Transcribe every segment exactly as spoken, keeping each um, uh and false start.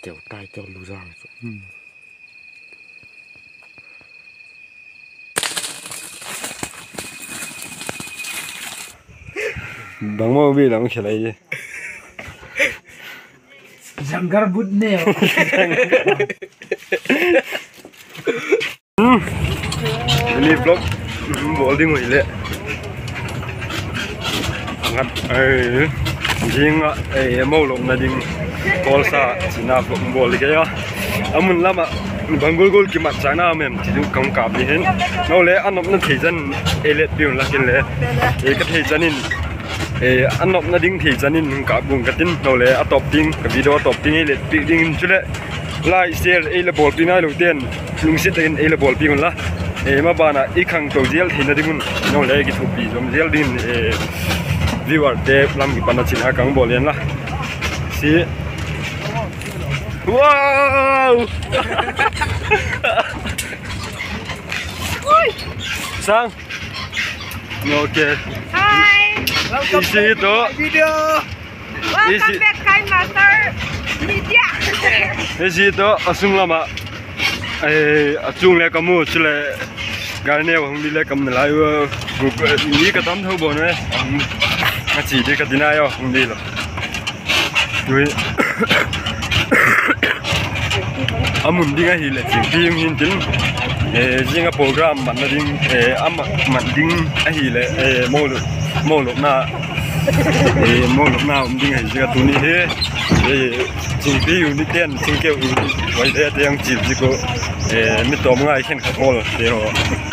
Teu tai teu lu zang chu. Bangma bi lam khelai. Jangar but ne. Daily vlog bawl ding uh hileh, a ngat, zing ah, mo lopna ding, kawlsa china vlog bawl ding ka hi a. A mun lam ah bang gual gual kimatchâkna um em ti chu ka hung kâp ding hin. Nau le a nopna thei chan ei let piak unla kin le, ka thei chan in, a nopna ding thei chan in hung kâp guang ka tin, nau le a tawp tiang ka video a tawp tiang ei let piak ding in chuleh like, share ei la bawlpi nailote'n lungsiat tak in ei la bawlpi unla. Maban ah i khangto zel theina ding un, nau le kithuapi zom zel dingin, viewerte lam kipat ah china ka hung bawl inla. Si. Wow! Sang. Okay. Hi. Welcome back to my video. Welcome back, Kind Master Media. Isi to a sung lam ah, a chung le ka mu chuleh, Garneo hung di le kam nalai ua, mi ka tam tho bawn e, a chi di ka ti nai aw, hung di lo. Tui a mun ding ahileh Chingpi um hin tin, zing a program matna ding, a mat ding ahileh, mo lopna, mo lopna um ding ahi ziak a tuni hi, Chingpi unit ten, Chingkeu unit, Vaiphei te hung chial ziak uh, mi tawm ngai khenkhat hawlte haw,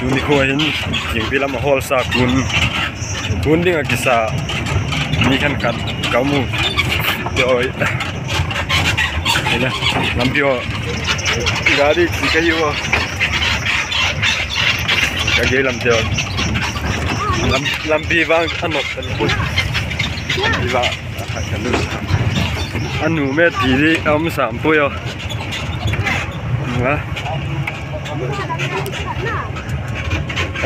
tuni khua hin Chingpi lam a hawlsa kun, kun ding ah kisa mi khenkhat ka mu te aw. Lampi aw, gari chi ka hiu a, ka gei lamte aw, lampi vang a nop ta pui, a nuam e ti di a um sam pui aw.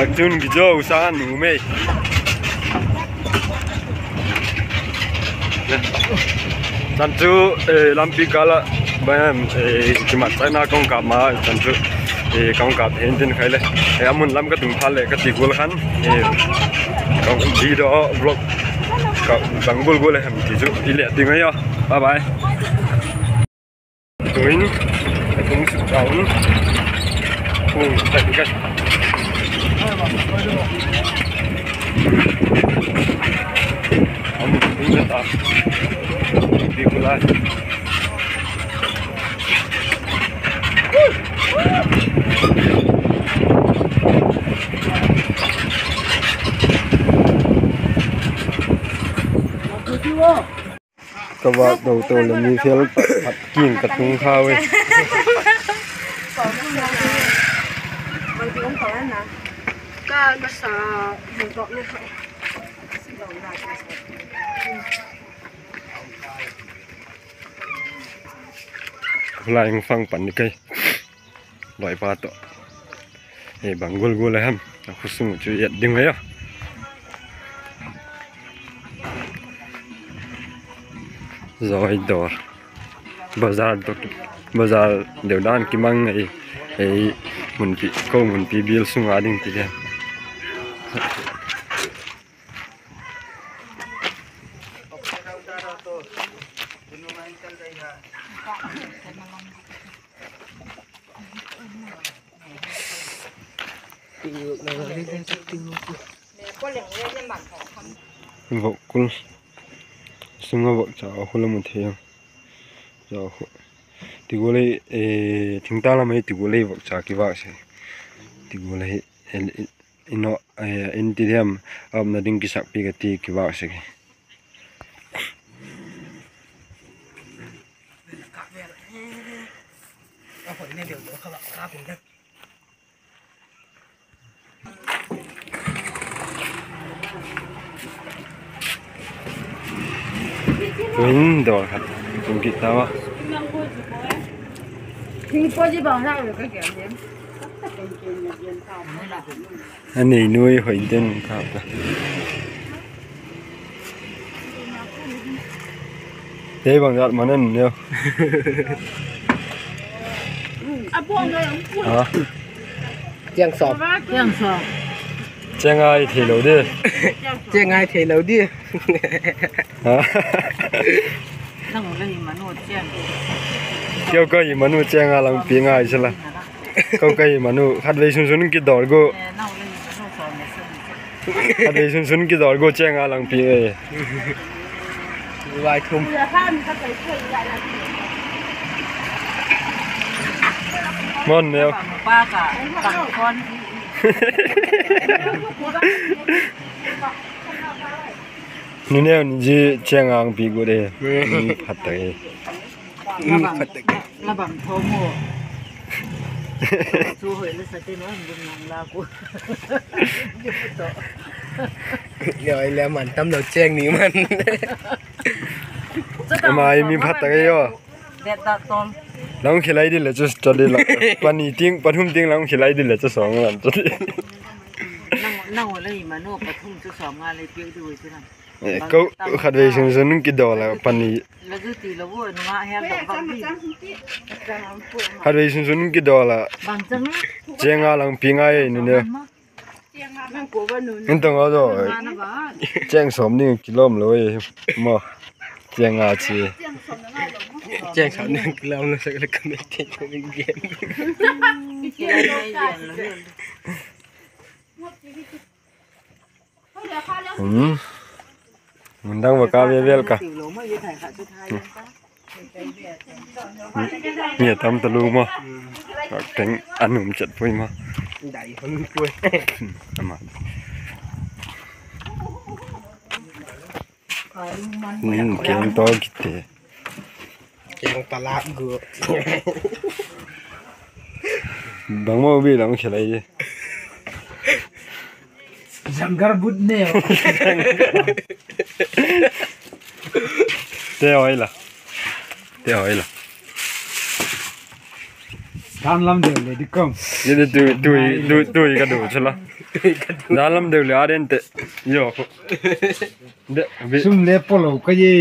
Ak chun kizo sa a nuam e. Chan chu, lampi kâl ah, kimatchâkna ka hung kâp ma chan chu, ka hung kâp hin tin khai le, a mun lam ka tung phat leh ka ti gual khan, ka video vlog ka bang gual gual a hem ti chu i le ding ahi aw. Bye bye. Tuin, ka tung suk ta un. Hung, tak ka. Am, tung ta. Di ku lai. Ka vâk to to le mi fel phat kiang ka tung khau e. Khulai hung fang pan ni kei. Loipa tawh. Bang gual gual a hem, a khua sung chu et ding ahi aw. Zawi dawr, bazar dawr, bazar deu dan kimang ei, ei, Munpi, ko Munpi bial sung a ding ti le. Vok kul, sung a vok cha a khu la mu thei. Cha khu, ti gual ei, thingtâng lam ei ti gual ei vok cha kivâk sek. Ti gual ei, i no, in ti diam, a umna ding kisakpi ka ti kivâk sek. Tuin dawr khat tung kit ta a. A nei nuai hoi den kha ta. Tei bang zat man a neu. Chêng sawm. Chêng a hi theilo di. Chêng a hi theilo di. Keu ka hi manu chêng a langpi ngai sala. Keu ka hi manu khatvei sunsun kidor gu. Khatvei sunsun kidor gu chêng a langpi e. Vai thum. Mon neu. Ni neu ni zi chêng a langpi gu de. Phat tak e. Phat tak e. La bang tho mo. Chu hoi le sa te no dum nang la ku. Yo, i le man tam lo chêng ni man. Ama i mi phat tak e yo. Lang khilai di le chu chali la. Pani ting, pathum ting lang khilai di le chu sawng lan chali. Nang, nang le i manu pathum chu sawng nga le piak di ui chu nang. Ko khatvei sunsun kidol a pani. Khatvei sunsun kidol a. Chêng a langpi ngai ni ne. Hin tong a zo. Chêng sawm ding kilawm lo e. Mo. Chêng a chi. Chêng sawm ding kilawm lo sak le ka me te ko ding gen. Mun dang va ka ve vel ka. Ni tam ta lu ma. Teng an um chet pui ma. Ama. Keng to kite. Keng talak gu. Bang mo bi lam khilai. Jangar but ne. Te hoi la. Te hoi la. Dan lam deu le di kom. Ye de tu, tu, tu, tu ka du chula. Dan lam deu le a den te. Yo. De, bi. Sum le polo ka ye.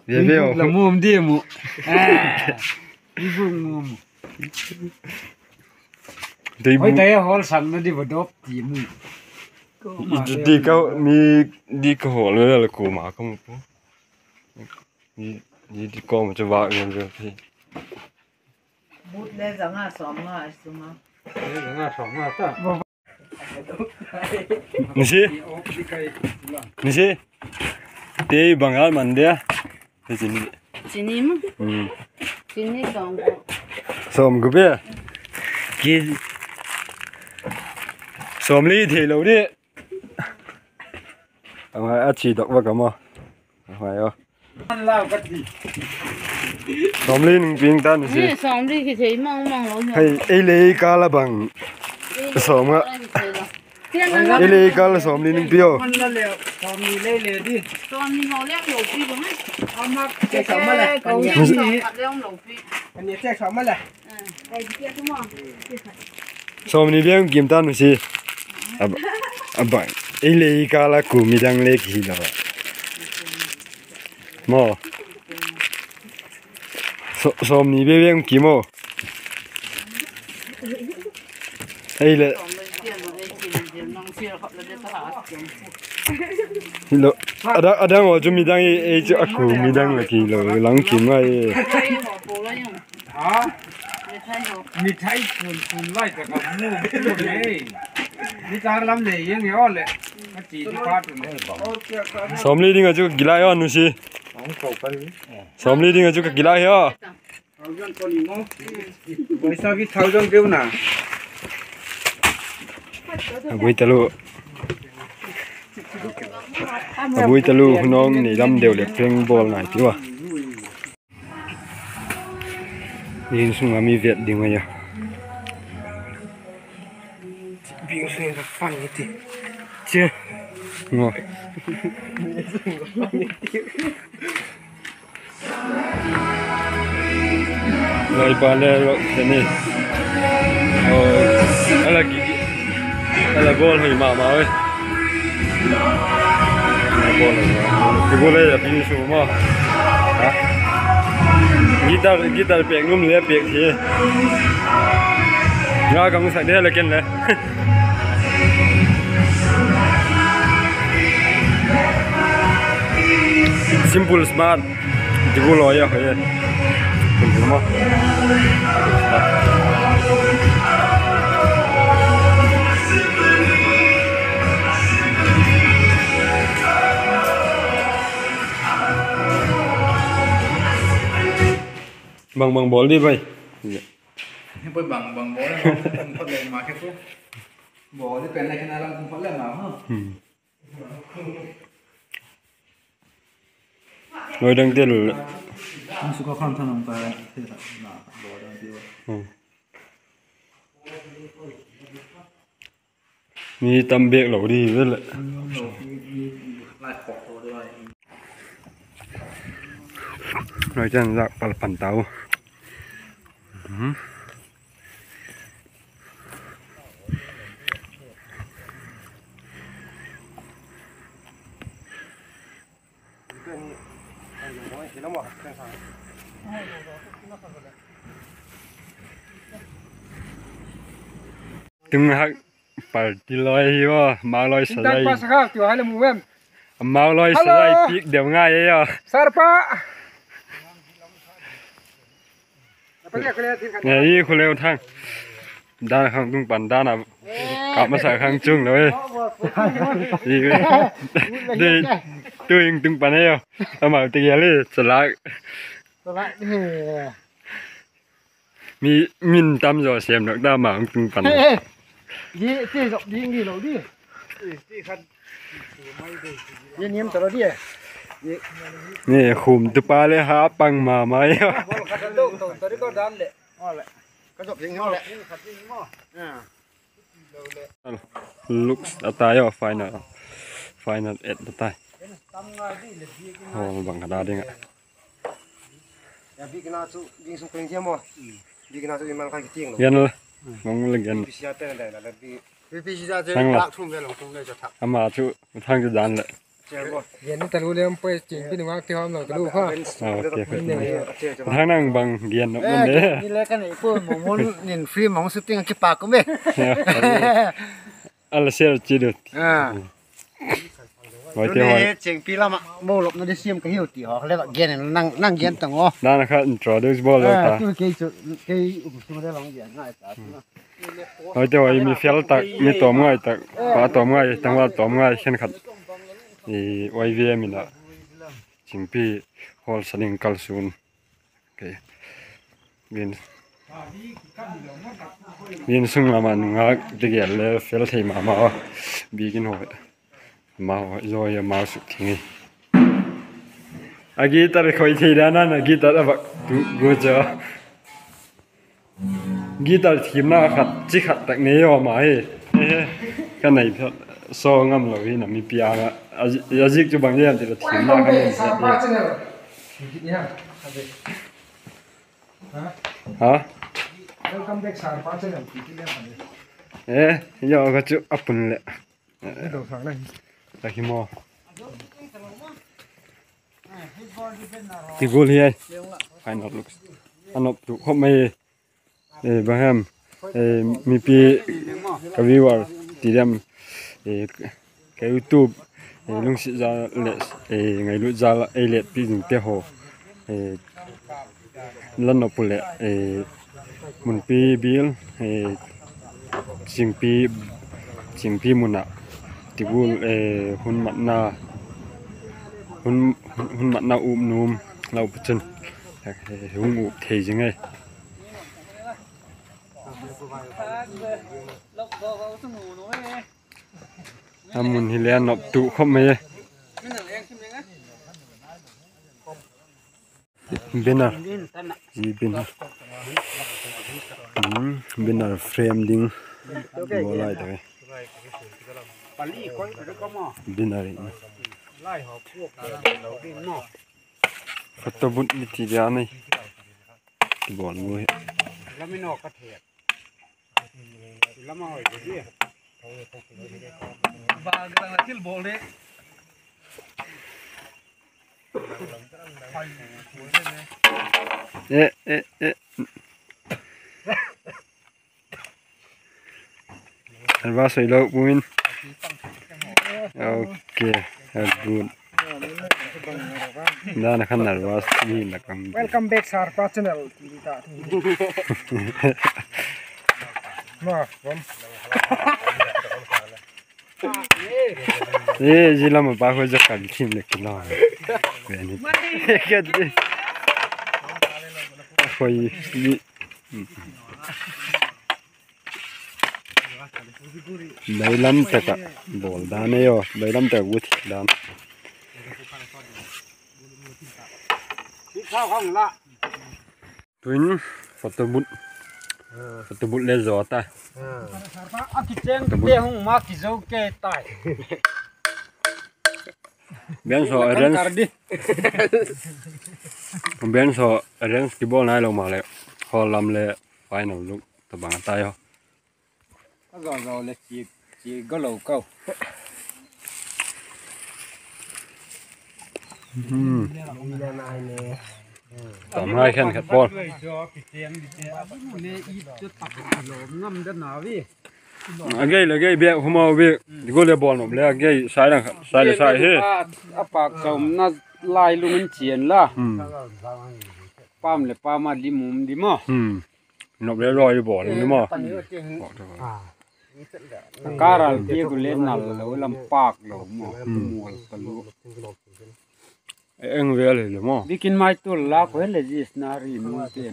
Ye be o. La mum di mu. Ah. Ibu ngum. Dei bu. Hoi ta ye hol sang na di ba dop ti mu. Di ka mi di ka hol le la ku ma ka mu pu. Di, di, di ko ma chu va ngam ve pi. But le zanga sawm nga a sum a. Zanga sawm nga ta. Nisi. Nisi. Te bang al man dia. Te chini. Chini ma. Hmm. Chini sawm gu. Sawm gu be. Ki. Sawm li thei lo di. Ang hai a chi dok va ka ma. Ang hai o. Sawmli ning ping ta ni si. Ni sawmli ki thei mang mang lo hi. Hei, ei le ei kâl a bang. Sawm nga. Ei le ei kâl a sawmli ning pia. Sawmli le le di. Sawmli lo leng lo pi bang. Ama che sawm ma le. Ani che sawm ma le. Sawmni beng kim ta nu si. A, a bang. Ei le ei kâl a ku midang le ki hi lo. Mo. Sawmni beng kim o. Ei le. Hi lo. Adang, adang o chu midang ei, ei chu a ku midang le ki lo. Lang kim ngai. Ha? Mithai chun chun lai ta ka mu tu le. Ni tar lam le yang yo le. Ka ti di pa tu le. Sawmli ding a chu ka kilai o nu si. Sawmli ding a chu ka kilai o. Thousand ko ni mo. Paisa bi thousand deu na. A bui talu. A bui talu hunong ni lam deu le peng bawl nai ti wa. Insung a mi vet ding a ya. Insung a pan ni ti. Che. Ngo. Lai pa le lo te ni. Ala ki, ala bol hoi ma ma oi. Bol hoi ma. Ki bol le ya pi su ma. Ha? Guitar, guitar pêk nuam le pêk hi. Nga ka hung sak de le ken le. Simple smart. Ti gu lo ya ho ye. Simple ma. Bang bang bawl di bai. Hi bai bang bang bawl le, kum phot le ma ke pu. Bawl di pen le kena lam kum phot le ma ha. Hmm. Noi dang tel. Ang su ka kham than ang ta, te ta, na, bawl dang tel. Hmm. Mi tam bêk lo di ve le. Noi chan zak pal pan tau. Hmm. Tung hak party loi hi aw, mau loi sa lai. Tang pa sa kha, tiu hai le mu em. Mau loi sa lai piak deu ngai e aw. Sir pa. Nge i khu leu thang. Dan khang tung pan dan a. Kap masa khang chung lo e. I ve. Dei, tu ing tung pan e aw. Ama te gel e, chalak. Mi, min tam zaw sem nok da ma tung pan. Di, ti zop ding di lo di. Ni khum tu pa le ha pang ma ma e. Ka zop ding le. Looks a tai aw, final, final eight a tai. Ho bang ka da ding a. Ya, bikna chu, bik sung peng thiam aw. Bikna chu i mal khan kitiang lo. Gen la. Mong la gen. P P C a te na la bi. P P C a te lak thum ve lo thum le cha thak. Ama chu thang chu dan le. Gen ni ta lu le am poi ching pi nungak ti hom lo ta lu kha. Ah, okay, okay. Thang nang bang gen nok mun de. Ni le ka nei pu mong mun nin free mong shooting a kipak kum e. Ala sel chi du. Ah. Hoi te hoi. Chengpi lama mo lopna di siam ka hiu ti haw le gen nang, nang gen tang aw. Nang kha introduce bawl lo ta. Tu kei chu, kei um sung le long gen ngai ta. Hoi te hoi mi fel tak, mi tawm ngai tak, pa tawm ngai, tangval tawm ngai khenkhat. I Y V M in a Chingpi hall saling kal sun. Vin, vin sung lama nungak ti gel le fel thei ma ma a. Bikin hoi. Ama hoi zoi ama suk thing hi. A guitar khoi thei dan a, a guitar a vak tu gu cha. Guitar thiamna khat chi khat tak nei aw ma hi. Ka nei phat so ngam lo hi na mi piang a. A zik chu bang hiam ti la thiamna ka nei. Ha? Welcome back, sir. Pa channel ti ti le. Eh, yo ka chu a pun le. Ka hi mo. Ti gul hi ai. Final looks. A nop tu khop mai. Eh, bang hem. Eh, mipi ka viewer ti diam. Eh, ka YouTube, eh, lungsiat jal le, eh, ngailut jal ei let pi ding te haw. Eh, la nop u le, eh, Munpi Bial, eh, Chingpi, Chingpi mun a ti gul, eh, hun matna, hun, hun matna up nuam lo pu chun, eh, hung up thei zing e. A mun hi le a nop tu khop mai e. Banner. Hi banner. Hmm, banner frame ding. Bawl lai ta e. Banner. Photo booth ni ti dia nei. Bawl mu hi. E, e, e. Nervous hoi lo pumin. Ok, good. Dan khan nervous hi na kam. Welcome back, sir, pa channel. Ma, bom. E, zia lam a pa khoi za kan thim le kilo. Khoi ni. Bailam tak ah bawl dan ei aw, bailam tak ah guat dan. Tuin photo booth, photo booth le zo ta. A kicheng te hung ma kizo ke tai. Biang so arrange, biang so arrange kibawl nai lo maleh, hall lam le final look tabang tai aw. A zo zo le chi, chi go lo kau. Tam ngai khen khat pawl. A gei le gei bek hum a bek. Di go le bawl nop le a gei sai lang khat, sai le sai hi. A pâk chomna lai lung in chian la. Pam le pam a lim um di maw. Nop le roi bawl ni maw. Karal piak u le nal lo lam pâk lo maw. Mual ka lu. Eng vel hi le maw. Bikin mai tul la ko le jis na ri nu te.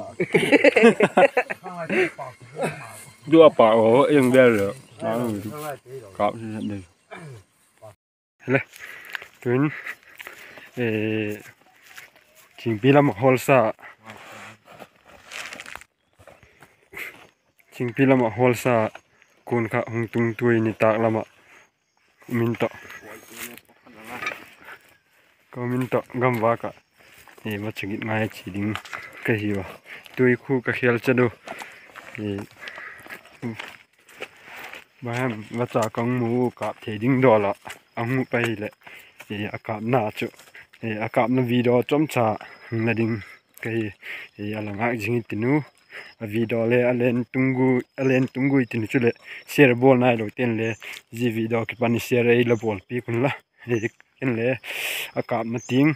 Du a pâk o eng vel le. Kap si le. Tuin, eh, Thingpi lam ah hawlsa, Thingpi lam ah hawlsa kuan kha hung tung tui nitâk lam ah min tawh, ka min tawh gamvâk ah, eh, vacha git ngai chi ding ka hi ua. Tui khu ka khêl chet u. Eh, Bahem, vacha ka hung mu u kâp thei ding dawl ah a hung up ahileh, a kâpna chu, a kâpna video chomcha hung la ding ka hi, a la ngâk zing i tin u. A video le a len tung gui, a len tung gui tin u chuleh share bawl nai lo ten le zia video kipan i share ei la bawlpiak unla. Ken le a kâpna tiang,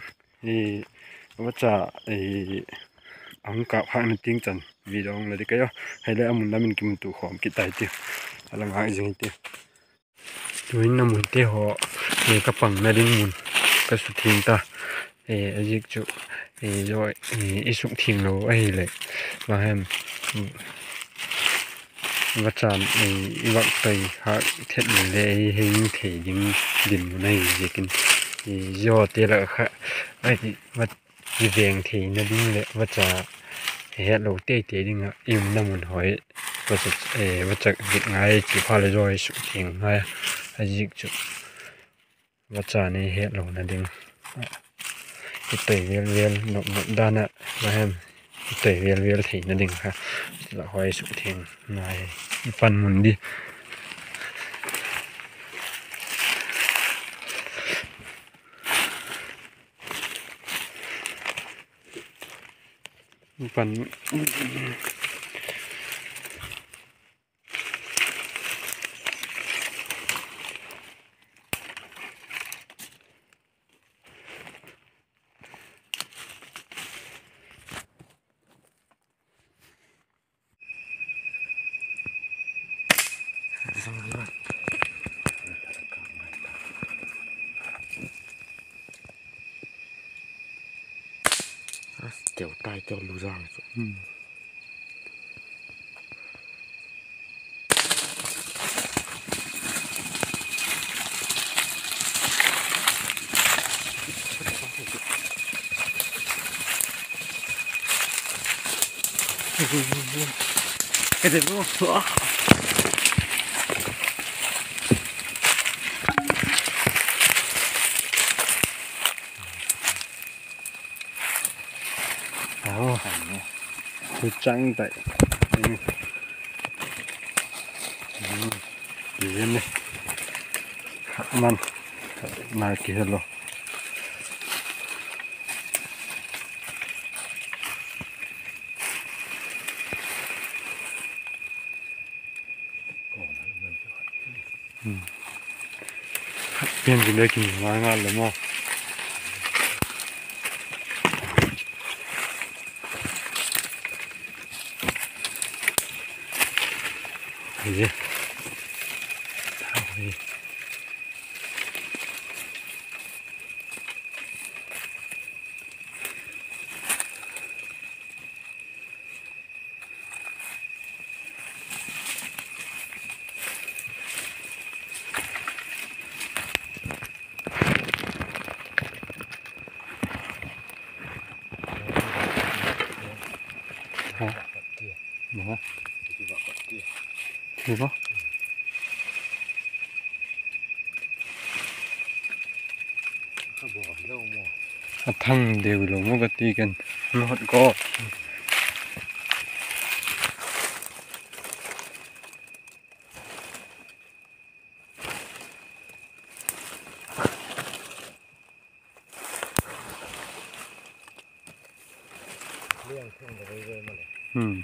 vacha a hung kâp khâkna tiang chan video hung la ding ka hi a. Hileh a mun lam in kimutu khawm kit tai tiu, a la ngâk zing i tiu. Tuin a munte haw, ka pangna ding mun ka suthiang ta. A ziak chu, i sukthiang lo ahileh, bahem, vachan i vak toi hâk thet le ei hing thei ding dinmun ahi ziakin, zia hawte lak kha, i veng theina ding leh vacha hetlo teitei ding ah i umna mun haw, vacha git ngai chu kha le zaw i sukthiang ngai a, a ziak chu vacha nei hetlona ding, i toi vel vel nop nop dan ah, bahem, i toi vel vel theina ding kha, la haw i sukthiang ngai, i panmun di. Pan. Teu tai teu lu zang chu. Aw, hu chang tai. Yen ni. Kha man. Nai ki hello. Pen pi le kin ngal ngal le maw. Ai e. Thau hi. A thang deu lo maw ka ti ken. Hot ko. Hmm.